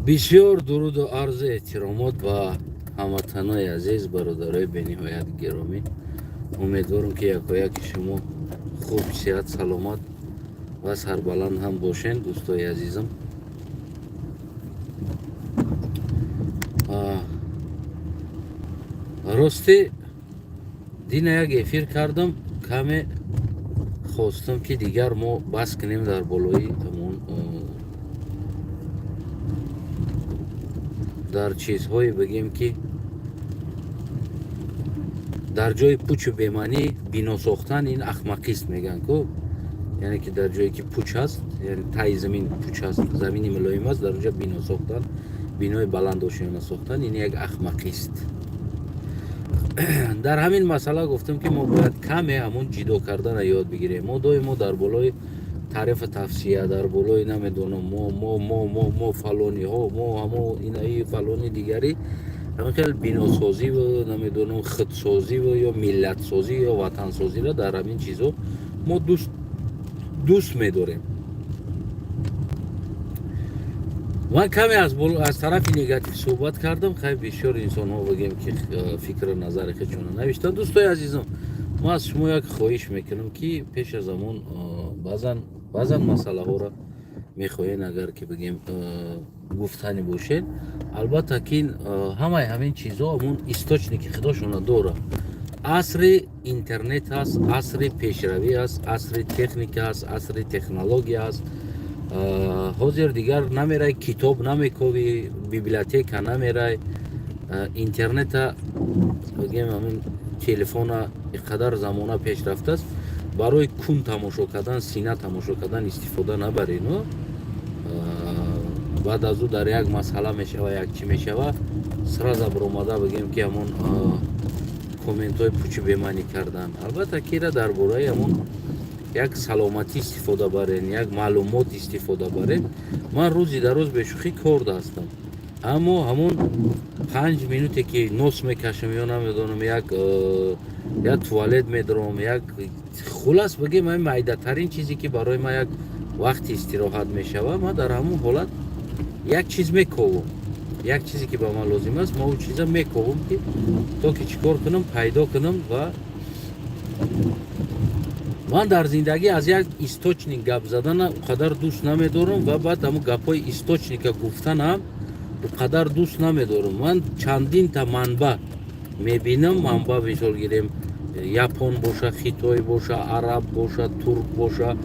Бисёр дуруду арзу эҳтиромот ба ҳамватанои азиз, бародарои бениҳоят гиромӣ. Умедворам, ки якояки шумо хуб, сиҳат, саломат ва сарбаланд ҳам бошен, дӯстои азизам. Ростӣ, дина як эфир кардам, каме хостам, ки дигар мо бас кунем дар болои ҳамон, дар чизҳое бигем, ки дар ҷои пучу бемаънӣ бино сохтан ин ахмақист, мегӯянд ку. Яъне ки дар ҷое ки пуч аст, яъне таи замин пуч аст, замини мулоим аст, дар онҷа бино сохтан, бинои баландошёна сохтан ин як ахмақист. Дар ҳамин масъала гуфтам, ки мо бояд каме ҳамон ҷидо кардана ёд бигирем. Мо доимо дар болои таърифу тавсия, дар болои намедонам, мо фалониҳо, мо ҳамо инаи фалони дигарӣ, ҳамин хел биносозиву намедонам, худсозиву ё миллатсозӣ ё ватансозиро дар ҳамин чизҳо мо дӯст медорем. Ман каме аз тарафи негатив суҳбат кардам. Хай, бисёр инсонҳо бигем, ки фикру назари худшона навиштанд. Дӯстои азизам, ман аз шумо як хоҳиш мекунам, ки пеш аз ҳамон баъзан масъалаҳоро мехоҳен, агар ки бигем, гуфтанӣ бошед, албатта ки ҳамаи ҳамин чизҳо ҳамон источники худошона дорад. Асри интернет аст, асри пешравӣ аст, асри техника аст, асри технология аст. Ҳозир дигар намерай, китоб намековӣ, библиотека намерай, интернета бигем, ҳамин телефона, иқадар замона пешрафтааст. Барои кун тамошо кардан, сина тамошо кардан истифода набарен. Баъд аз ӯ дар як масъала мешава, як чӣ мешава, сразу баромада бигем, ки ҳамон комментҳои пучу бемаънӣ кардан. Албатта, кира дар бораи ҳамон як саломатӣ истифода барен, як маълумот истифода барен. Ман рӯзи дар рӯз бешӯхӣ корда ҳастам, аммо ҳамон 5 минуте ки нос мекашам ё намедонам, як туалет медорам, як хулас бигем, ҳамин майдатарин чизе ки барои ман як вақти истироҳат мешава, ман дар ҳамон ҳолат як чиз мековам, як чизе ки ба ман лозим аст, ман ӯ чиза мековам, ки то ки чӣ кор кунам, пайдо кунам. Ва ман дар зиндагӣ аз як источник гап задана он қадар дӯст намедорам ва баъд ҳамун гапҳои источника гуфтанам он қадар дӯст намедорам. Ман чандинта манбаъ мебинам. Манбаъ, мисол гирем, япон боша, хитой боша, араб боша, турк боша,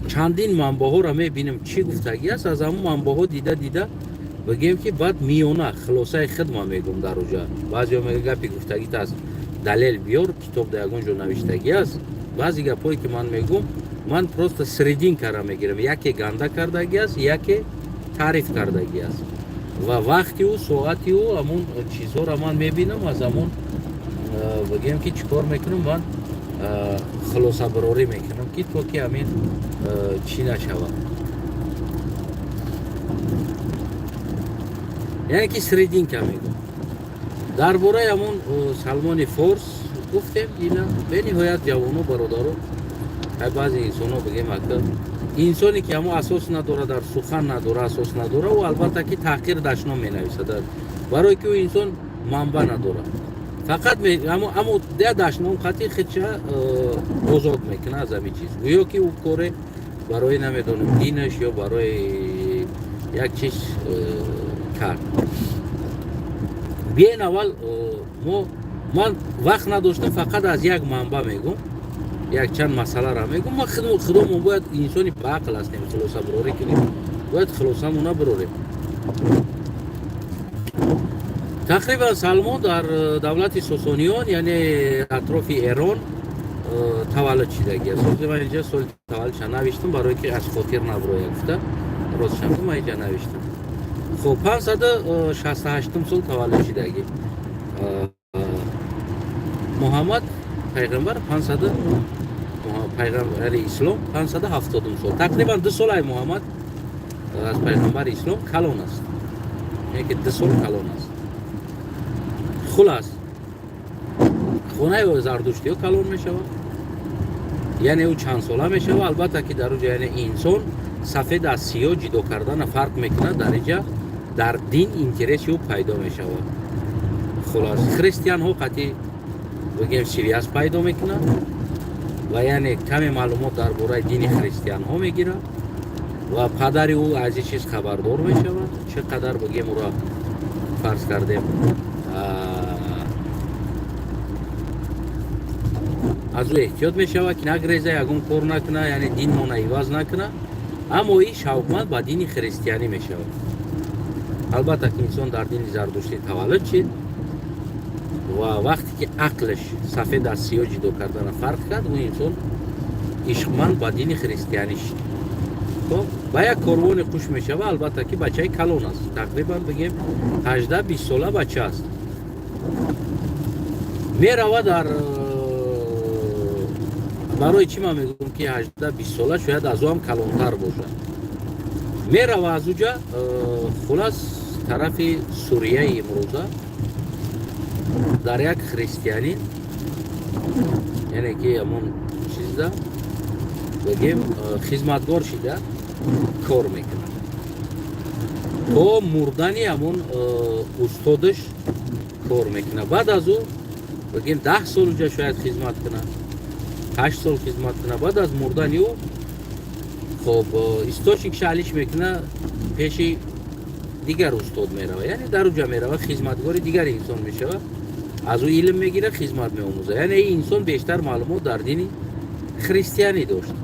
чандин манбаъҳоро мебинам, чӣ гуфтагӣ аст. Аз ҳамун манбаъҳо дида дида бигем, ки баъд миёна хулосаи худ ман мегӯм. Дар уҷа баъзеҳо мега: «Гапи гуфтагит аст, далел биёр, китоб дар ягон ҷо навиштагӣ аст?» Баъзе гапҳое ки ман мегӯм, ман просто срединкара мегирам: яке ганда кардагӣ аст, яке таъриф кардагӣ аст ва вақти ӯ, соати ӯ, ҳамун чизҳоро ман мебинам. Аз ҳамун бигем, ки чӣ кор мекунам, ман хулосабарорӣ мекунам, ки то ки ҳамин чӣ нашавад, яъне ки срединка мегӯм. Дар бораи ҳамун Салмони Форс гуфтем, ина бениҳоят ҷавону бародаро, ай баъзе инсонҳо бигем, ака, инсоне ки ҳамон асос надора, дар сухан надора, асос надора, ӯ албатта ки таҳқир, дашном менависад, барое ки ӯ инсон манбаъ надорад. Фақат амо я дашном қатъи худша озод мекунад аз ҳамин чиз, гӯё ки ӯ коре барои намедонам динаш ё барои як чиз кард. Биен, аввал мо, ман вақт надоштам, фақат аз як манбаъ мегӯм, якчанд масъаларо мегӯм. Ма худомон бояд инсони баақл ҳастем, хулосабарорӣ кунем, бояд хулосамона бирорем. Тақрибан Салмон дар давлати Сосониён, яъне атрофи Эрон таваллуд шидагӣ аст. Ҳозир ман инҷа соли таваллудша навиштам, барое ки аз хотир наброя гуфта, ростшам ман инҷа навиштам. Хуб, 568-ум сол таваллуд шидагӣ. Муҳаммад пайғамбар 500, пайғамбари ислом 570-ум сол, тақрибан 2 сол ай Муҳаммад аз пайғамбари ислом калон аст, яъне ки 2 сол калон аст. Хулас, хонаи зардуштиҳо калон мешавад, яъне ӯ чанд сола мешавад. Албатта ки дар уҷа, яъне инсон сафед аз сиёҳ ҷидо кардана фарқ мекунад. Дар инҷа Дар дин интереси ӯ пайдо мешавад. Хулос, христианҳо қатъи, бигем, связь пайдо мекунад ва яъне каме маълумот дар бораи дини христианҳо мегирад ва падари ӯ аз ин чиз хабардор мешавад. Чӣ қадар, бигем, ӯро, фарз кардем, аз ӯ эҳтиёт мешавад, ки нагреза, ягон кор накуна, яъне динмона иваз накуна. Аммо ин шавқманд ба дини христианӣ мешавад. Албатта ки инсон дар дини зардуштӣ таваллуд шид ва вақте ки ақлаш сафед аз сиёҳ ҷудо кардана фарқ кард, ӯ инсон ишқманд ба дини христианӣ шид. Хоб, ба як корвони қуш мешава. Албатта ки бачаи калон аст, тақрибан, бигем, 18-20 сола бача аст. Мерава дар, барои чӣ ман мегӯям, ки 18-20 сола, шояд аз ӯ ҳам калонтар бошад. Мерава аз уҷа, хулас, тарафи Сурияи имрӯза дар як христианин, яъне ки ҳамон чизда, бигем, хизматгор шида кор мекунад то мурдани ҳамон устодаш кор мекунад. Баъд аз ӯ, бигем, 10 сол уҷа шояд хизмат кунад, 8 сол хизмат кунад. Баъд аз мурдани ӯ, хоб, источник шалиш мекуна, пеши дигар устод мерава, яъне дар уҷа мерава, хизматгори дигар инсон мешава, аз ӯ илм мегирад, хизмат меомӯзад. Яъне ин инсон бештар маълумот дар дини христианӣ дошт.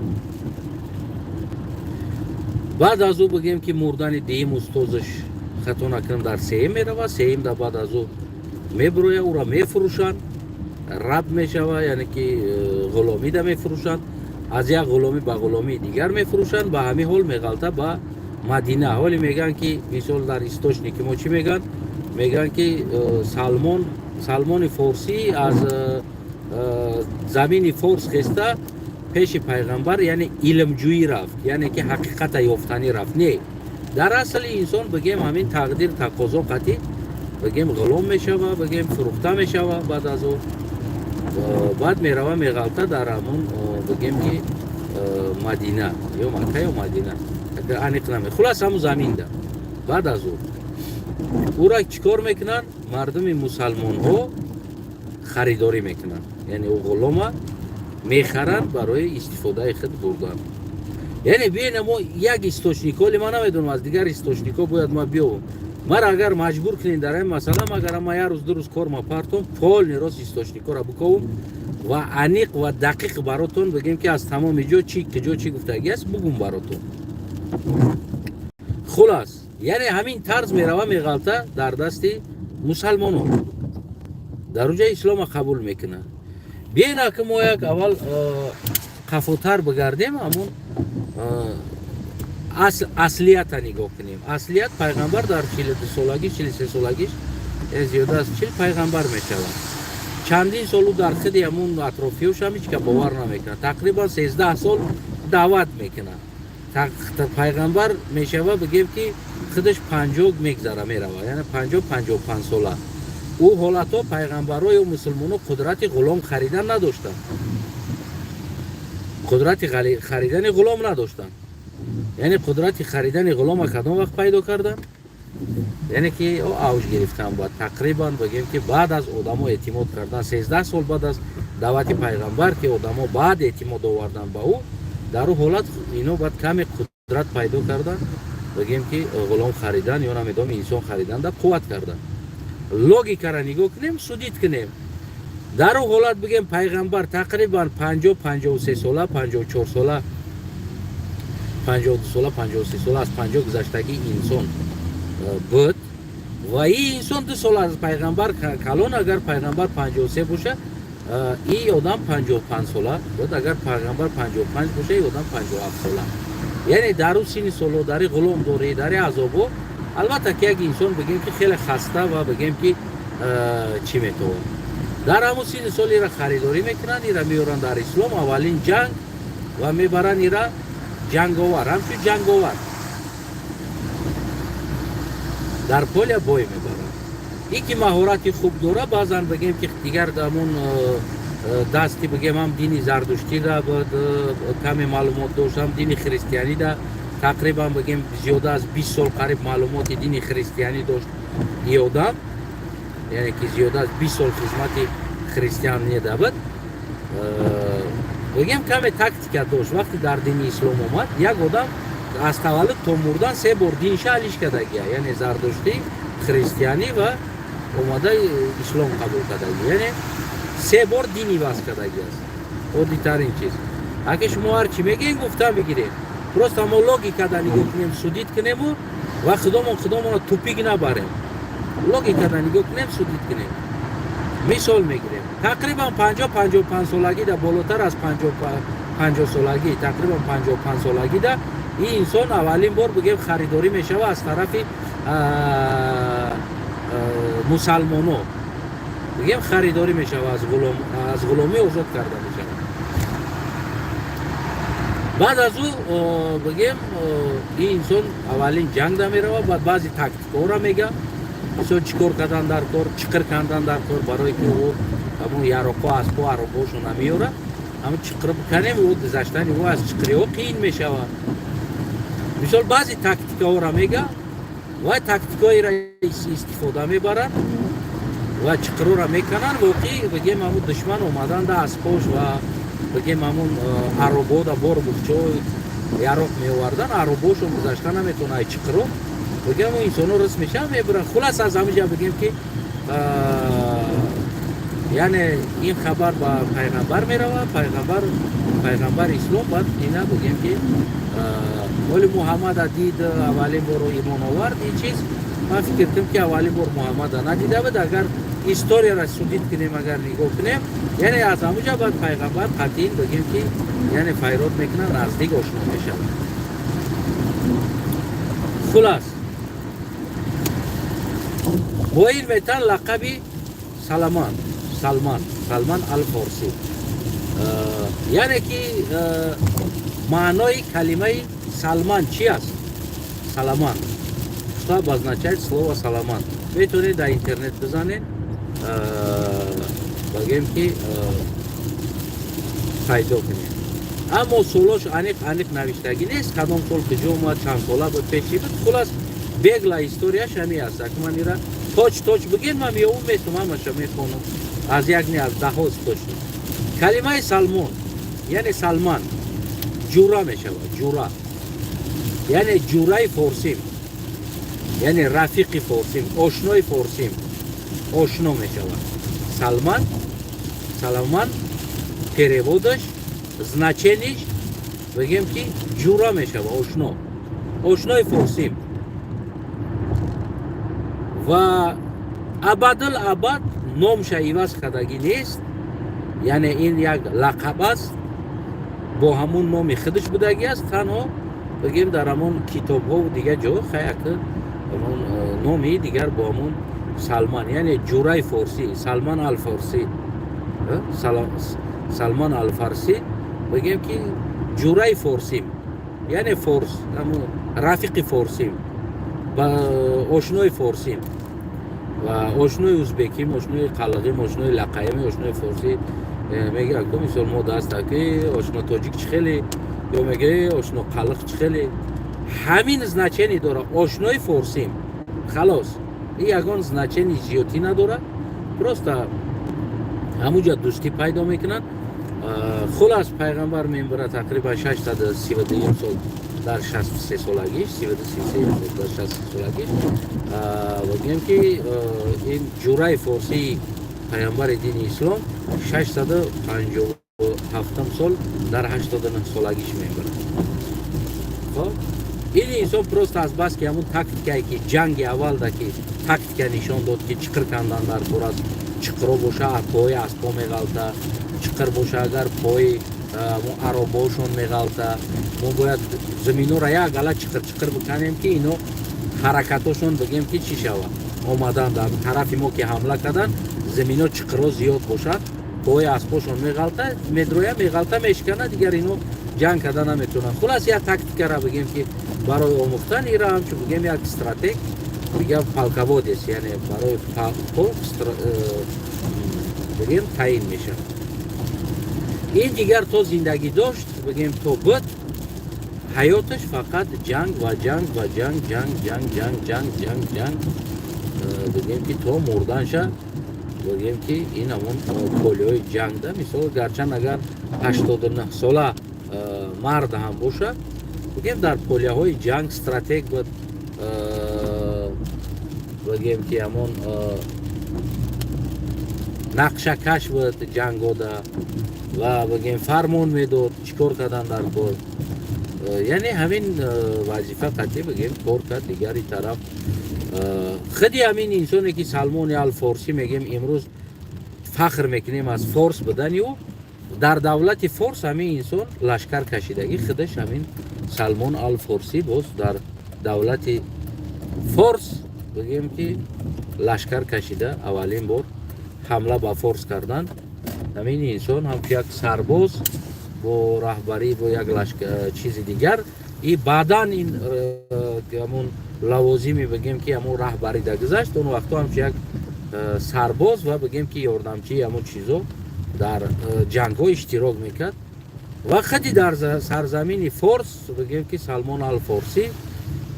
Баъд аз ӯ, бигем, ки мурдани дуюм устозаш, хато накунам, дар сеюм мерава. Сеюм да баъд аз ӯ мебуроя, ӯро мефурӯшанд, раб мешава, яъне ки ғуломида мефурӯшанд. Аз як ғуломӣ ба ғуломии дигар мефурӯшанд. Ба ҳамин ҳол меғалта ба Мадина. Ҳоле мегӯянд, ки мисол дар источники мо чӣ мегӯянд? Мегӯянд, ки Салмони Форсӣ аз замини Форс хеста пеши пайғамбар, яъне илмҷӯӣ рафт, яъне ки ҳақиқата ёфтанӣ рафт. Не, дар асли инсон, бигем, ҳамин тақдир тақозо қатӣ, бигем, ғулом мешава, бигем, фурӯхта мешава. Баъд аз ӯ баъд мерава, меғалта дар ҳамон, бигем, ки Мадина ё Макка ё Мадина, аниқ наме, хулас, ҳамун заминда. Баъд аз ӯ ӯра чӣ кор мекунанд? Мардуми мусалмонҳо харидорӣ мекунанд, яъне ӯ ғулома мехаранд барои истифодаи худ бурдан. Яъне биена, мо як источник, ҳоли ман намедонам, аз дигар источникҳо бояд ма биёвам. Мара агар маҷбур кунед дар ин масъала, магар ма як рӯз, 2 рӯз кор ма партом, полный рост источникҳоро биковум ва аниқ ва дақиқ баротон бигем, ки аз тамоми ҷо чӣ, куҷо чӣ гуфтагӣ аст, бугум баротон. Хулас, яъне ҳамин тарз мерава, меғалта дар дасти мусалмонон, дар уҷа ислома қабул мекунад. Биена, ки мо як аввал қафотар бигардем, ҳамон аслията нигоҳ кунем. Аслият: пайғамбар дар 42 солагиш, 43 солагиш, зиёда аз 40 пайғамбар мешавад. Чандин сол ӯ дар худи ҳамон атрофиёшам ҳеч ка бовар намекунад. Тақрибан 13 сол даъват мекунад. Пайғамбар мешава, бигем, ки худаш 50 мегзара, мерава, яъне 50, 55 сола. Ӯ ҳолатҳо пайғамбарҳо ё мусулмоно қудрати ғулом харидан надоштанд, қудрати харидани ғулом надоштанд. Яъне қудрати харидани ғулома кадом вақт пайдо карданд? Яъне ки ӯ авҷ гирифтан бояд тақрибан, бигем, ки баъд аз одамо эътимод кардан, 13 сол баъд аз даъвати пайғамбар, ки одамо баъд эътимод овардан ба ӯ, дар ӯ ҳолат ино баъд каме қудрат пайдо кардан, бигем, ки ғулом харидан ё намедонам, инсон харидан да қувват кардан. Логикаро нигоҳ кунем, судить кунем. Дар ӯ ҳолат, бигем, пайғамбар тақрибан 50, 53 сола, 54 сола, 52 сола, 53 сола, аз 50 гузаштагии инсон буд ва ин инсон 2 сол аз пайғамбар калон. Агар пайғамбар 53 боша, ин одам 55 сола буд. Агар пайғамбар 55 боша, ин одам 57 сола. Яъне дар ӯ синни соло, дари ғуломдорӣ, дари азобо, албатта ки як инсон, бигем, ки хеле хаста ва, бигем, ки чӣ метавонад. Дар ҳамун синни сол ира харидорӣ мекунанд, ира меоранд дар ислом, аввалин ҷанг ва мебаранд ира ҷанговар, ҳамчун ҷанговар дар поля бой мебаранд. Ин ки маҳорати хуб дора, баъзан, бигем, ки дигар ҳамун дасти, бигем, ҳам дини зардуштида каме маълумот дошт, ҳам дини христианида. Тақрибан, бигем, зиёда аз 20 сол қариб маълумоти дини христианӣ дошт и одам, яъне ки зиёда аз 20 сол хизмати христиан недабуд. Бигем, каме тактика дошт. Вақте дар дини ислом омад, як одам аз таваллуд то мурдан се бор динша алиш кардагия, яъне зардуштӣ, христианӣ ва омада ислом қабул кардагӣ, яъне се бор дин иваз кардагӣ аст. Оддитарин чиз, аки шумо ҳар чӣ мегӯем, гуфта бигирем, просто мо логикада нигоҳ кунем, судить кунему ва худомонро тупик набарем. Логикада нигоҳ кунем, судить кунем. Мисол мегирем: тақрибан 50-55 солагида, болотар аз 50 солагӣ, тақрибан 55 солагида ин инсон аввалин бор, бигем, харидорӣ мешава аз тарафи мусалмоно, бигем, харидорӣ мешава, аз ғуломӣ озод карда мешава. Баъд аз ӯ, бигем, ин инсон аввалин ҷангда мерава. Баъд баъзе тактикаҳоро мега, мисол, чӣ кор кардан дар кор, чиқир кандан дар кор, барое ки ӯ ҳамон яроқҳо, аспо, аробаҳошо намеёрад. Ҳамон чиқир биканем, ӯ гузаштани ӯ аз чиқириҳо қиин мешавад. Мисол, баъзе тактикаҳоро мега ва тактикаҳоеро истифода мебаранд ва чиқирҳоро мекананд. Воқеъ, бигем, ҳамун душман омаданда аспош ва, бигем, ҳамун аробода бор бухчаҳои яроқ меовардан, аробоошон гузашта наметавонад ай чиқиро. Бигем, инсонҳо рис мешаванд, мебуранд. Хулас, аз ҳамин бигем ки, яъне ин хабар ба пайғамбар меравад, пайғамбари ислом. Баъд ина, бигем ки, оли Муҳаммада дид, аввалин боро имон овард. Ин чиз, ман фикр кунам, ки аввалин бор Муҳаммада надида буд. Агар историяра судить кунем, агар нигоҳ кунем, яъне аз ҳамуҷа баъд пайғамбар қатъин, бигем ки, яъне файрод мекунад, наздик ошно мешавад. Хулас, бо ин метан лақаби Саламан, Салман, Салман Алфорсӣ, яъне ки маънои калимаи Салман чи аст? Саламан, что обозначает слово «Саламан»? Метавонед дар интернет бизанед, бигем ки, пайдо кунед. Аммо солош аниқ аниқ навиштагӣ нест, кадом сол, куҷо омад, чанд сола буд, пеши буд. Хулас, бегла историяш ҳамин аст. Аки ман ира точ точ бигем, ман меёвум, местум, ҳамаша мехонам, аз як не, аз даҳо точно. Калимаи Салмон, яъне Салман, ҷура мешавад, ҷура, яъне ҷураи форсим, яъне рафиқи форсим, ошнои форсим, ошно мешавад. Салман, Саламан, переводаш, значениш, бигем ки, ҷура мешавад, ошно, ошнои форсим. Ва абадул абад номша иваз кардагӣ нест, яъне ин як лақаб аст, бо ҳамун номи худаш будагӣ аст. Танҳо, бигем, дар ҳамон китобҳову дигар ҷо хаяк ҳамон номи дигар бо ҳамон Салман, яъне ҷураи форсӣ, Салман Алфорсӣ, Салман Алфарсӣ, бигем ки, ҷураи форсим, яъне форс, ҳамун рафиқи форсим, ба ошнои форсим ва ошнои узбеким, ошнои қалғим, ошнои лақаим, ошнои форсӣ. Мега ку, мисол, мо даста ки ошно тоҷик чӣ хеле, ё мега ошно қалиқ чӣ хеле, ҳамин значение дорад, ошнои форсим. Халос, и ягон значение зиёдтӣ надорад, просто ҳамуҷа дӯстӣ пайдо мекунанд. Хулас, пайғамбар мембара тақрибан 632 сол дар 63 солагиш, 32, 33 сол дар 63 солагиш. Бигӯем ки, ин ҷураи форсии пайғамбари дини ислом 657-сол дар 89 солагиш мебарад. Хоб, ин инсон просто аз бас ки ҳамун тактикае ки ҷанги аввалда ки тактика нишон дод, ки чиқир кандан дар кор аст, чиқиро боша, пои аспо меғалта, чиқир боша, агар пои аробаошон меғалта, мо бояд заминора як гала чиқир чиқир биканем, ки ино ҳаракатошон, бигем ки, чӣ шавад, омадан дар тарафи мо ки ҳамла кардан, замино чиқиро зиёд бошад, пои аспошон меғалта, медроя, меғалта, мешикана, дигар ино ҷанг карда наметавонанд. Хулас, як тактикара, бигем ки, барои омӯхтан ира ҳамчун, бигем, як стратег, дигар полководец, яъне барои полк, бигем, таъин мешавад. Ин дигар то зиндагӣ дошт, бигем, то буд. Ҳаёташ фақат ҷанг ва ҷанг ва ҷанг, ҷанг, ҷанг, ҷанг, ҷанг, ҷанг, ҷанг, бигем ки то мурданша, бигем ки ин ҳамон полиҳои ҷангда. Мисол, гарчанд агар 89 сола мард ҳам бошад, бигем, дар полияҳои ҷанг стратег буд, бигем ки ҳамон нақшакаш буд ҷангода ва, бигем, фармон медод, чӣ кор кардан дар кор. Яъне ҳамин вазифа қатъӣ, бигем, кор кард. Дигари тараф, худи ҳамин инсоне ки Салмони Алфорсӣ мегем, имрӯз фахр мекунем аз форс будани ӯ, дар давлати Форс ҳамин инсон лашкар кашидагӣ. Худаш ҳамин Салмон Алфорсӣ боз дар давлати Форс, бигем ки, лашкар кашида, аввалин бор ҳамла ба Форс кардан. Ҳамин инсон ҳамчун як сарбоз бо раҳбарӣ, бо як чизи дигар, и баъдан ин ҳамун лавозими, бигем ки, ҳамун раҳбарида гузашт. Он вақтҳо ҳамчун як сарбоз ва, бигем ки, ёрдамчии ҳамун чизо дар ҷангҳо иштирок мекард. Ва худи дар сарзамини Форс, бигем ки, Салмон Алфорсӣ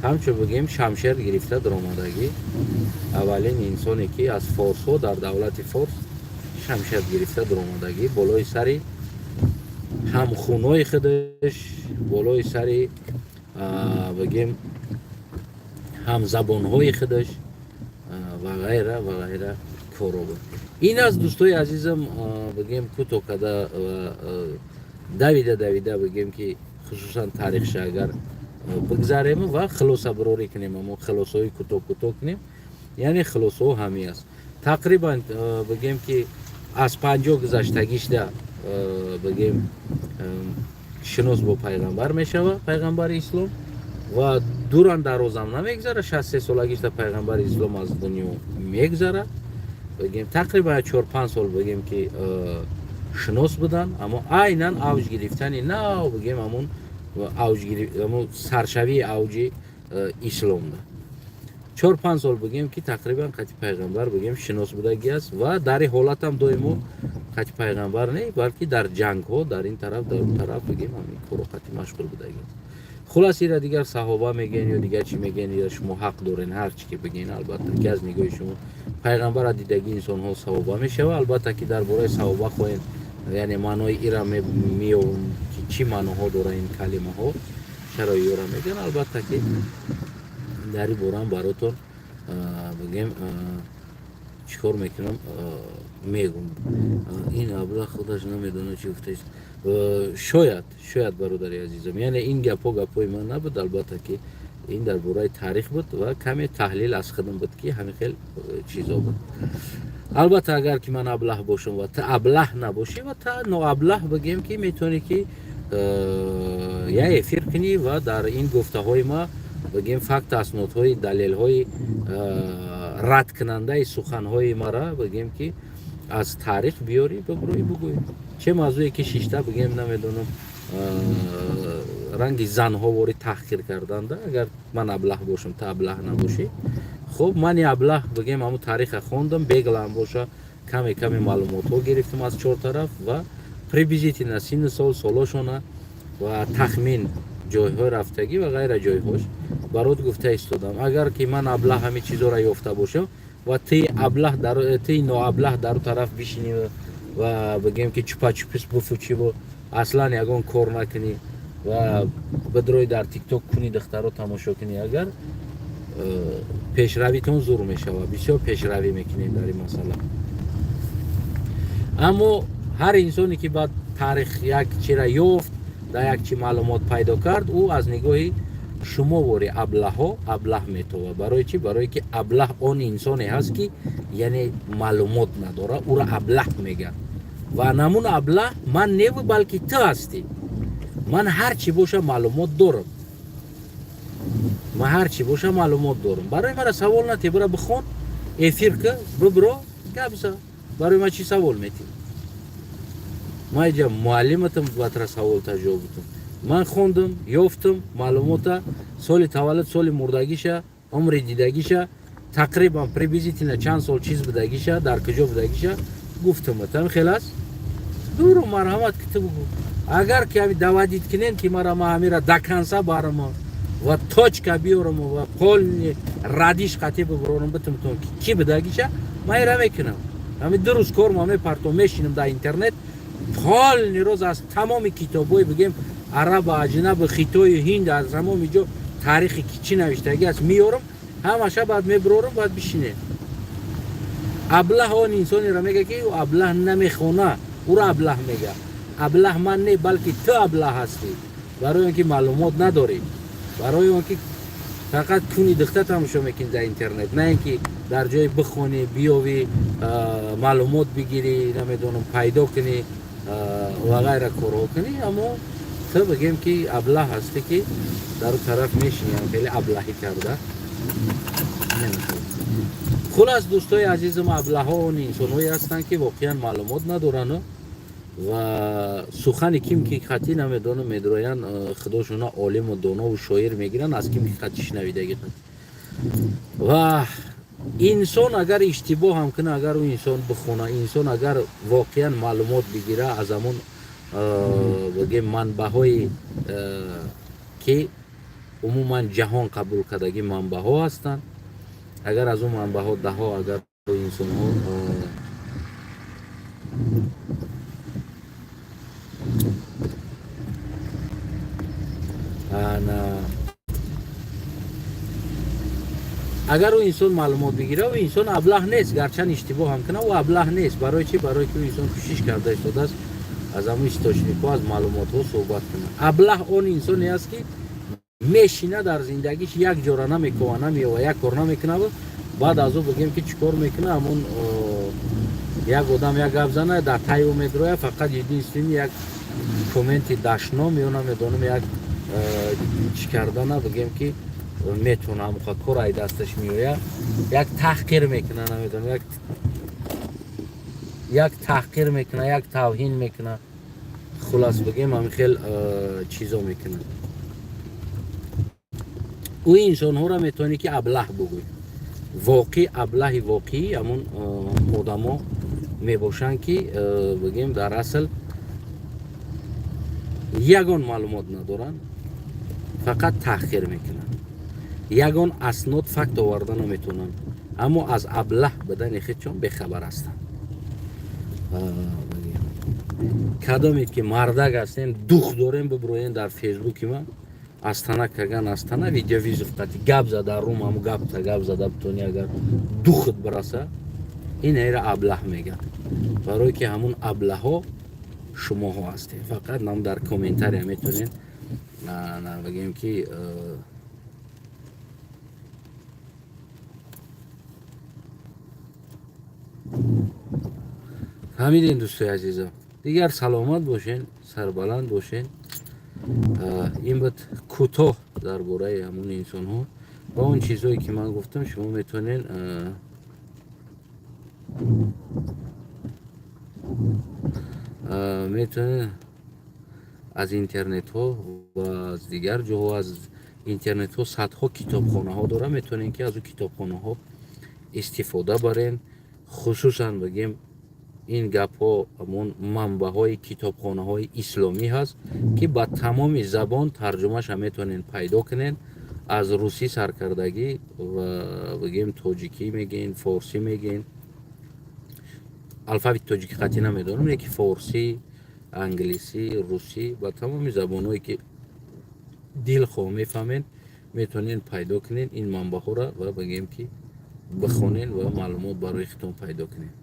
ҳамчун, бигем, шамшер гирифта даромадагӣ, аввалин инсоне ки аз форсҳо дар давлати Форс шамшер гирифта даромадагӣ, болои сари ҳамхунои худаш, болои сари, бигем, ҳамзабонҳои худаш ва ғайра ва ғайра коро буд. Ин аст, дӯстои азизам, бигем, кӯтоҳ када, давида давида, бигем ки, хусусан таърихша агар бигзарем ва хулосабарорӣ кунем, амо хулосаҳои кӯтоҳ кӯтоҳ кунем, яъне хулосаҳо ҳамин аст. Тақрибан, бигем ки, аз 50 гузаштагишда, бигем, шинос бо пайғамбар мешава, пайғамбари ислом, ва дуран дарозам намегзара, 63 солагишда пайғамбари ислом аз дунё мегзара. Бигем, тақрибан 4-5 сол, бигем ки, шинос будан, аммо айнан авҷ гирифтани нав, бигем, ҳамун авҷ, саршавии авҷи исломда 4-5 сол, бигем ки, тақрибан қати пайғамбар, бигем, шинос будагӣ аст. Ва дар ин ҳолатам доимо қати пайғамбар не, балки дар ҷангҳо, дар ин тараф, дар он тараф, бигем, ҳамин коро қати машғул будагӣ аст. Хулас, ира дигар саҳоба мегӯен ё дигар чӣ мегӯен, ё шумо ҳақ дорен ҳар чӣ ки бигӯен. Албатта ки аз нигоҳи шумо пайғамбара дидагӣ инсонҳо саҳоба мешава. Албатта ки дар бораи саҳоба хоҳем, яъне маънои ира меёбем ки чӣ маъноҳо дора ин калимаҳо, чаро ёра мегӯян. Албатта ки дар ин борам баротон, бигем, чӣ кор мекунам, мегум. Ин аблаҳ худаш намедонад, чӣ гуфтааст. Шояд, шояд, бародари азизам. Яъне ин гапҳо гапҳои ман набуд, албатта ки ин дар бораи таърих буд ва каме таҳлил аз худам буд, ки ҳамин хел чизо буд. Албатта, агар ки ман аблаҳ бошам ва ту аблаҳ набошӣ ва та ноаблаҳ, бигем ки, метавонӣ ки я эфир кунӣ ва дар ин гуфтаҳои ма, бигем, факт, аснодҳои, далелҳои радкунандаи суханҳои мара, бигем ки, аз таърих биёрӣ, бибурӯӣ, бугӯӣ. Чӣ мавзӯе ки шишта, бигем, намедонам, ранги занҳо вори таҳқир карданда. Агар ман аблаҳ бошам, ту аблаҳ набошӣ, хуб, мани аблаҳ, бигем, ҳамун таъриха хондам, беглам боша, каме каме маълумотҳо гирифтам аз чор тараф ва приблизительно синну сол, солошона ва тахмин, ҷойҳои рафтагӣ ва ғайра ҷойҳош барот гуфта истодам. Агар ки ман аблаҳ ҳамин чизоро ёфта бошам ва ти аблаҳ, ти ноаблаҳ дар тараф бишинӣ ва, бигем ки, чупа-чупис буфучиву аслан ягон кор накунӣ ва бидрои дар ТикТок куни, духтаро тамошо кунӣ, агар пешравитон зур мешавад, бисёр пешравӣ мекунем дар ин масъала. Аммо ҳар инсоне ки баъд таърих як чира ёфт, дар як чи маълумот пайдо кард, ӯ аз нигоҳи шумо вори аблаҳҳо аблаҳ метовад. Барои чӣ? Барое ки аблаҳ он инсоне ҳаст ки, яъне, маълумот надорад, ӯро аблаҳ мегӯяд. Ва намун аблаҳ ман неву, балки ту ҳастӣ. Ман ҳар чӣ боша, маълумот дорам. Ман ҳар чӣ боша, маълумот дорам. Барои мара савол натӣ, бира бихон, эфир ка, бибро, гап за. Барои ман чӣ савол метӣ? Ман иҷа муаллиматам, батра савол таҷавоб бутам? Ман хондам, ёфтам маълумота: соли таваллуд, соли мурдагиша, умри дидагиша, тақрибан, приблизительно чанд сол чиз будагиша, дар куҷо будагиша гуфтам. Там хел аст, дуру марҳамат, ки ту бугӯ. Агар ки ҳами доводить кунен, ки мара ма ҳамира до конца барам ва точка биёрам ва полный радиш қатӣ бибурорам, битумтон ки бидагиша, ман ира мекунам. Ҳами 2 рӯз кор ма мепартом, мешинам дар интернет, полный рӯз аз тамоми китобҳои, бигем, араба, аҷнабу, Хитою, Ҳинд, аз тамоми ҷо таърихи ки чӣ навиштагӣ аст, меёрам, ҳамаша баъд мебурорам, баъд бишинем. Аблаҳ он инсонеро мега, ки ӯ аблаҳ намехона, ӯро аблаҳ мега. Аблаҳ ман не, балки ту аблаҳ ҳастӣ, барои он ки маълумот надорӣ, барои он ки фақат куни духта тамошо мекунӣ дар интернет, на ин ки дар ҷое бихонӣ, биёвӣ, маълумот бигирӣ, намедонам, пайдо кунӣ ва ғайра корҳо кунӣ. Аммо ту, бигем, ки аблаҳ ҳастӣ, ки дар ӯ тараф мешинӣ, хеле аблаҳӣ карда. Хулас, дӯстои азизам, аблаҳо он инсонҳое ҳастанд, ки воқеан маълумот надорану ва сухани ким ки хатӣ, намедонам, медроянд, худошона олиму донову шоир мегиранд аз ким ки хати шунавидагӣ. Ва инсон агар иштибоҳ ҳам куна, агар ӯ инсон бихона, инсон агар воқеан маълумот бигира аз ҳамон, бигем, манбаъҳои ки умуман ҷаҳон қабул кардагӣ манбаъҳо ҳастанд, агар аз он манбаъҳо даҳо, агар инсонҳо ана агар ӯ инсон маълумот бигира, ӯ инсон аблаҳ нест. Гарчанд иштибоҳ ҳам куна, ӯ аблаҳ нест. Барои чӣ? Барои ки ӯ инсон кӯшиш карда истодааст аз ҳамон источник ҳо, аз маълумотҳо суҳбат кунад. Аблаҳ он инсоне аст, ки мешина, дар зиндагиш як ҷора намекова, намеёва, як кор намекунад. Баъд аз ӯ, бигем, ки чӣ кор мекуна? Ҳамон як одам як гап зана, дар таи ӯ медроя, фақат единственный як комменти дашном ё, намедонам, як чӣ кардана, бигем, ки метавона, ҳамоқа кор ай дасташ меояд, як таҳқир мекуна, намедонам, як таҳқир мекуна, як тавҳин мекуна. Хулас, бигем, ҳамин хел чизо мекуна. Ӯ инсонҳоро метавонӣ ки аблаҳ бугӯй. Воқеъ аблаҳи воқеӣ ҳамон одамо мебошанд, ки, бигем, дар асл ягон маълумот надоранд, фақат таҳқир мекунанд, ягон аснод, факт оварда наметавонанд, аммо аз аблаҳ будани худшон бехабар ҳастанд. Кадомед ки мардак ҳастем, дух дорем, биброен дар Фейсбуки ман, астана каган, астана видеовызов қати гап зада, рум ҳаму гапта гап зада бутони, агар духт бираса. Ин эра аблаҳ мегӯяд, барое ки ҳамун аблаҳо шумоҳо ҳастем. Фақат нам дар комментария метавонед, бигем, ки фаҳмидем. Дӯстои азизам, дигар саломат бошен, сарбаланд бошен. Ин буд кӯтоҳ дар бораи ҳамун инсонҳо ва он чизҳое, ки ман гуфтам. Шумо метавонед аз интернетҳо ва аз дигар ҷоҳо, аз интернетҳо садҳо китобхонаҳо дорад, метавонед ки аз ӯ китобхонаҳо истифода барен. Хусусан, бигем, ин гапҳо ҳамон манбаъҳои китобхонаҳои исломӣ ҳаст, ки ба тамоми забон тарҷумаша метавонед пайдо кунед, аз русӣ саркардагӣ ва, бигем, тоҷикӣ мегӯен, форсӣ мегӯен, алфавити тоҷикӣ қатъӣ намедонам, леки форсӣ, англисӣ, русӣ, ба тамоми забонҳое ки дилхоҳ мефаҳмед, метавонед пайдо кунед ин манбаъҳоро ва, бигем, ки бихонед ва маълумот барои худтон пайдо кунед.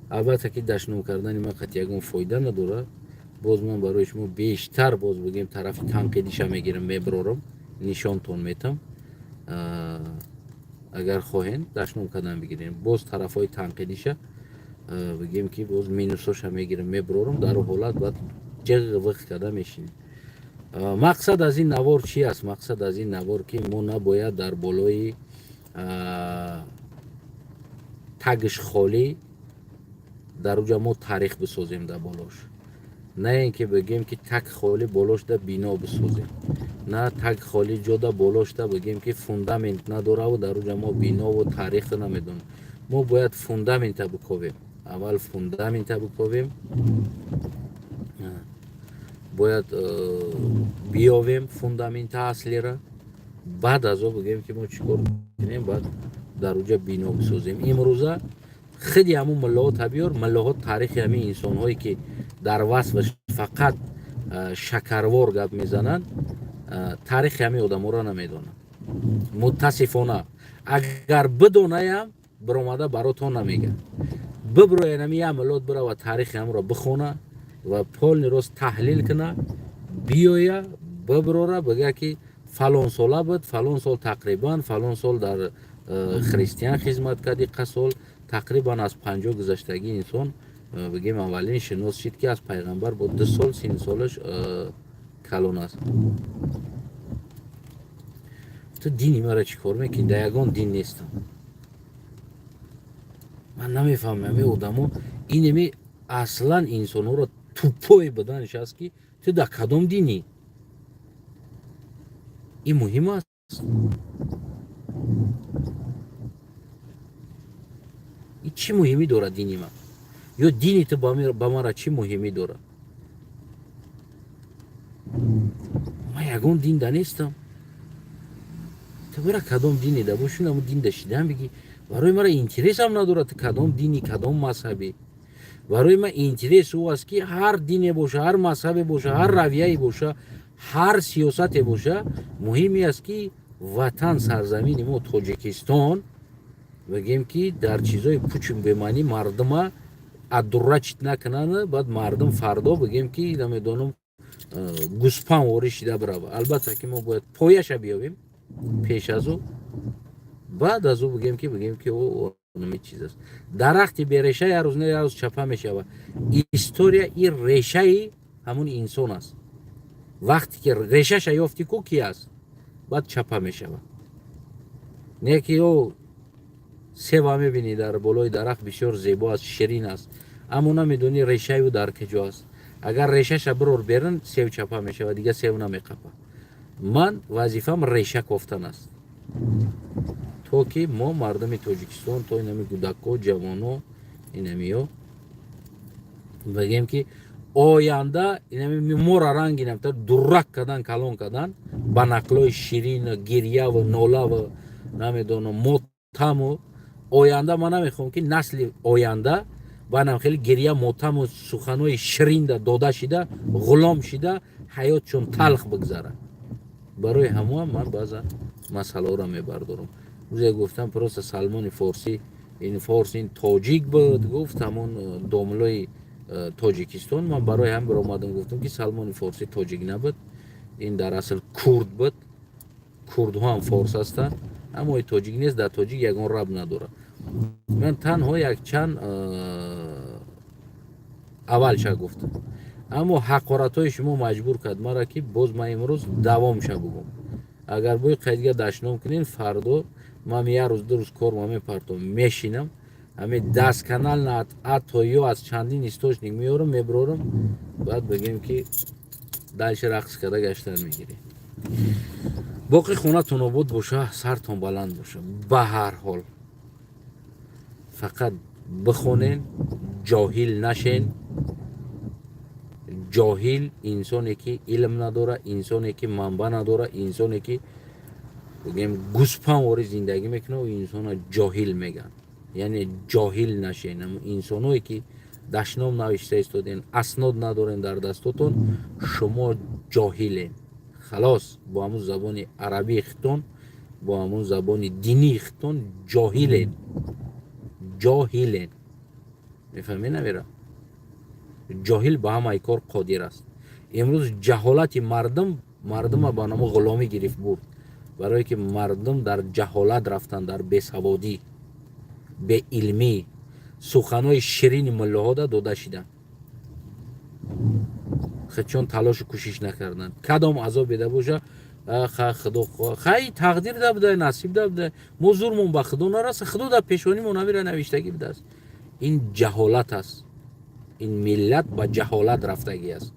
Албатта ки дашном кардани ман қатъи ягон фоида надорад. Боз ман барои шумо бештар, боз, бигем, тарафи танқидиша мегирам, меброрам, нишонтон метам. Агар хоҳем, дашном кардан бигирем, боз тарафҳои танқидиша, бигем, ки боз минусоша мегирам, меброрам. Дар ӯ ҳолат баъд ҷиғ виқ карда мешинем. Мақсад аз ин навор чи аст? Мақсад аз ин навор, ки мо набояд дар болои тагш холӣ дар уҷа мо таърих бисозем дар болош, на ин ки, бигем, ки таг холӣ болошда бино бисозем, на таг холӣ ҷода болошда, бигем, ки фундамент надораву дар уҷа мо бинову таърих намедонем. Мо бояд фундамента биковем. Аввал фундамента биковем, бояд биёвем фундамента аслира, баъд аз о бигӯем, ки мо чӣ кор кунем, баъд дар уҷа бино бисозем. Имрӯза хиди ҳамун муллоҳо табиёр, муллоҳо таърихи ҳамин инсонҳое, ки дар васфаш фақат шакарвор гап мезананд, таърихи ҳамин одаморо намедонанд, мутасифона. Агар бидонаям, биромада баротон намегӯяд. Биброян, ами як миллот бирава, таърихи ҳамро бихона ва полный рост таҳлил куна, биёя, биброра, бигӯя, ки фалон сола буд, фалон сол, тақрибан фалон сол дар христиан хизмат кард, иқа сол, тақрибан аз 50 гузаштагӣ инсон, бигем, аввалин шинос шид, ки аз пайғамбар бо 2 сол синну солаш калон аст. Ту дини мара чӣ кор мекунӣ? Дар ягон дин нестам. Ман намефаҳмам, ами одамо инеми аслан инсонҳоро тупой буданаш аст, ки ту дар кадом динӣ, ин муҳим аст. Ин чӣ муҳимӣ дорад, дини ман ё дини ту ба мара чӣ муҳимӣ дорад? Ман ягон дин да нестам. Ту бира, кадом дине да боши, намо дин да шидан бигӣ. Барои мара интересам надорад, ту кадом дини, кадом мазҳабе. Барои ман интерес ӯ аст, ки ҳар дине боша, ҳар мазҳабе боша, ҳар равияе боша, ҳар сиёсате боша, муҳиме аст, ки ватан, сарзамини мо Тоҷикистон, бигем, ки дар чизои пучу бемаънӣ мардума аддурачит накунанд. Баъд мардум фардо, бигем, ки намедонам, гӯспан ворид шида бирава. Албатта, ки мо бояд пояша биёбем пеш аз ӯ, баъд аз ӯ бигем, ки ӯ чиз аст. Дарахти береша як рӯз не як рӯз чапа мешавад. История ин решаи ҳамун инсон аст. Вақте ки решаша ёфтӣ, ку ки аст, баъд чапа мешавад. Не ки ё себа мебинӣ, дар болои дарахт бисёр зебо аст, ширин аст, аммо намедонӣ решаи ӯ дар куҷо аст. Агар решаша бирор берун, сев чапа мешавад, дигар сев намеқапад. Ман вазифам реша кофтан аст, то ки мо, мардуми Тоҷикистон, то инами кӯдакҳо, ҷавоно, инамиё, бигем, ки оянда инами мора ранги намта дурак кардан, калон кардан ба нақлҳои ширин, гирьяву нолаву, намедонам, мотаму. Оянда ман намехоҳам, ки насли оянда банам хеле гирья, мотаму суханҳои ширинда дода шида, ғулом шида, ҳаётшон талх бигзарад. Барои ҳамоам ман баъзан масъалаҳоро мебардорам. Рӯзе гуфтам, просто Салмони Форсӣ ин форс, ин тоҷик буд, гуфт ҳамон домлои Тоҷикистон. Ман барои ҳам биромадам, гуфтам, ки Салмони Форсӣ тоҷик набуд, ин дар асл курд буд. Курдҳо ҳам форс ҳастанд, аммо и тоҷик нест, дар тоҷик ягон раб надорад. Ман танҳо якчанд аввалша гуфтам, аммо ҳақоратҳои шумо маҷбур кард мара, ки боз ман имрӯз давомша бугум. Агар бои қайдга дашном кунен, фардо ман як рӯз, 2 рӯз корма мепартом, мешинам, ҳами даст канал а то ё аз чандин источник меёрам, меброрам, баъд бигем, ки дальше рақс карда гаштан мегирем. Боқӣ хонатон обод боша, сартон баланд боша. Ба ҳар ҳол фақат бихонен, ҷоҳил нашен. Ҷоҳил инсоне ки илм надора, инсоне ки манбаъ надора, инсоне ки, бигем, гӯспанвори зиндагӣ мекунад, ӯ инсона ҷоҳил мегӯянд. Яъне ҷоҳил нашен. Инсоное ки дашном навишта истоден, аснод надорен дар дастотон, шумо ҷоҳилен, халос. Бо ҳамун забони арабии хитон, бо ҳамун забони динии хитон ҷоҳилен, ҷоҳилен. Мефаҳмӣ, намера? Ҷоҳил ба ҳамаи кор қодир аст. Имрӯз ҷаҳолати мардум мардума ба намо ғуломӣ гирифт бурд, барое ки мардум дар ҷаҳолат рафтанд, дар бесаводӣ, беилмӣ, суханҳои ширини муллоҳода дода шиданд, чун талошу кӯшиш накарданд. Кадом азоб еда боша, худо хай тақдир да буда, насиб да буда, мо зурмон ба худо нараса, худо дар пешонимон ҳамира навиштагӣ будааст. Ин ҷаҳолат аст. Ин миллат ба ҷаҳолат рафтагӣ аст.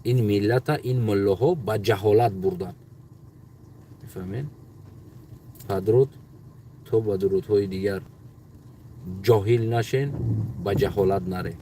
Ин миллата ин муллоҳо ба ҷаҳолат бурданд. Мефаҳмед? Падруд, то ба дурудҳои дигар. Ҷоҳил нашен, ба ҷаҳолат нарен.